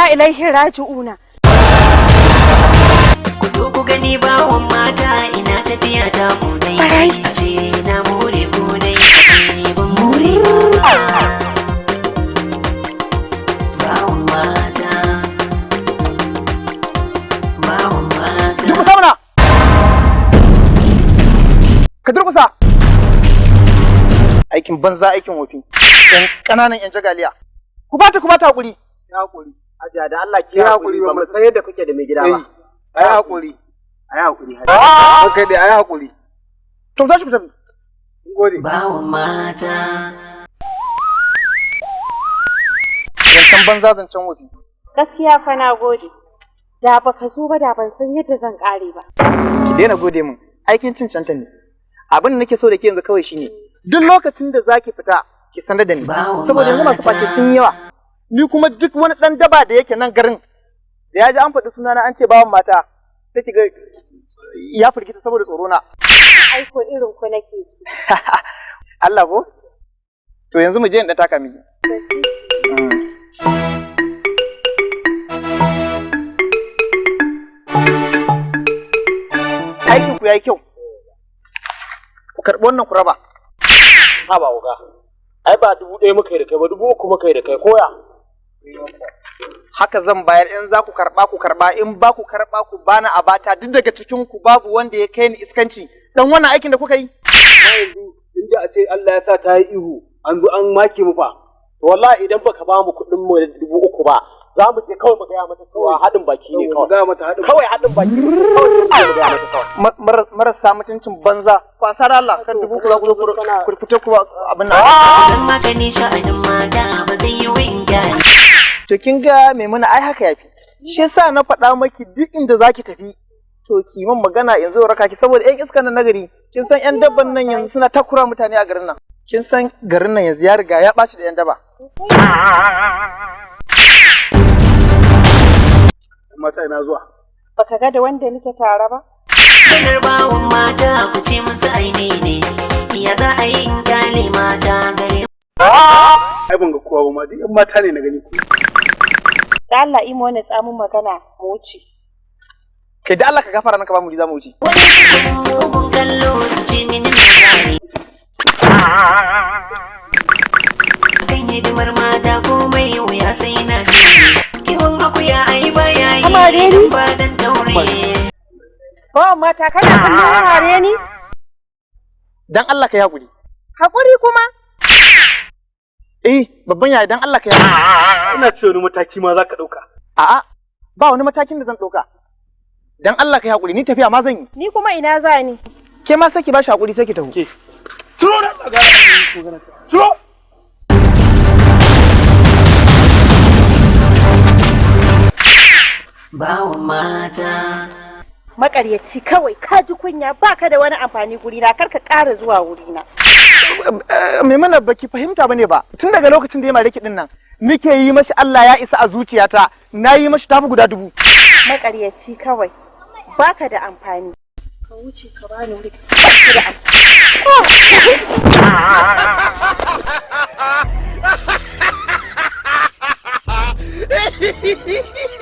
inna ilaihi raji'una. Ku zo ku gani bawon mata, ina tafiya ta ku dai. Barai. A ce na more ku dai, a ce ban more ba. Bawon mata. Bawon mata. Durkusa mana! Ka durkusa! Aikin banza, aikin wofi. Yan ƙananan yan jagaliya. Ku bata hakuri. Ya hakuri. Hajiya, da Allah ki Ki hakuri, hakuri, ba mu san yadda kuke da mai gida ba. Ai hakuri. Ai hakuri, Hajiya. Kai dai ai hakuri. To, tashi ku tafi. Mun gode. Bawon mata. Zancen banza, zancen wofi. Gaskiya fa na gode. Da baka zo ba, da ban san yadda zan kare ba. Ki daina gode min. Aikin cin canta ne. Abin da nake so da ke yanzu kawai shine duk lokacin da zaki fita ki sanar da ni. Bawon Saboda yanzu masu mata. face sun yi yawa. Ni kuma duk wani ɗan daba da yake nan garin da ya ji an faɗi sunana an ce bawan mata, sai ki ga ya firgita saboda tsoro na. Aiko irin ku nake so. Allah ko? To, yanzu mu je in ɗan taka miki. To. Aikin ku yayi kyau. Ku karɓi wannan ku raba. Ha ba uga. Ai ba 1000 muka yi da kai ba, 3000 muka yi da kai, koya. Haka zan bayar, in za ku karɓa ku karɓa, in ba ku karɓa ku bani a bata. Duk daga cikin ku babu wanda ya kai ni iskanci. Dan wannan aikin da kuka yi. Amma yanzu inda a ce Allah ya sa ta yi ihu an zo an make mu fa. To, wallahi idan baka ba mu kuɗin mu da 3000 ba, za mu je kawai mu gaya mata cewa haɗin baki ne Mu kawai. gaya mata haɗin. Kawai haɗin baki ne kawai, mu gaya mata kawai. Marasa mutuncin banza. Kwasa da Allah kan 3000 za ku zo ku fita ku abin nan. Don haka ni sha'anin mata ba zai yi win gyara. To, kin ga Maimuna, ai haka yafi. Shi yasa na faɗa maki duk inda zaki tafi to ki min magana yanzu in raka ki, saboda yan iskan nan nagari, kin san yan dabban nan yanzu suna takura mutane a garin nan. Kin san garin nan yanzu ya riga ya ɓaci da yan daba. Mata, ina zuwa. Baka ga da wanda nake tare ba? Ganar bawon mata, ku ce musu aini ne. Ya za a yi in kyale mata gare Ai ban ga kowa ba ma, duk yan mata ne na gani. Da Allah imo wani tsamin magana, mu wuce. Kai, da Allah ka gafara nan ka ba mu za mu wuce. Wani su mugun kallo su ce mini na zare. Kan hidimar mata komai wuya sai na je. Kiwon akuya ai baya yi Amare ni? idan ba dan taure. Bawan mata, kana kallon hare ni? Dan Allah ka yi hakuri. Hakuri kuma? Eh, babban yaya, dan Allah ka yi hakuri. Ina ce wani mataki ma za ka ɗauka. A'a, ba wani matakin da zan ɗauka. Dan Allah ka yi hakuri, ni tafiya ma zan yi. Ni kuma ina za ni? Ke ma sai ki ba shi hakuri, sai ki tafi. Ke. Ciro da Allah gara. Ciro. Bawon mata. Makaryaci kawai, ka ji kunya, baka da wani amfani gurina, kar ka ƙara zuwa wurina. Maimuna, baki fahimta bane ba. Tun daga lokacin da ya mare ki din nan, nike yi mashi Allah ya isa a zuciyata, na yi mashi tafi guda 1000. Makaryaci kawai, baka da amfani. Ka wuce ka bani wuri, baka da amfani.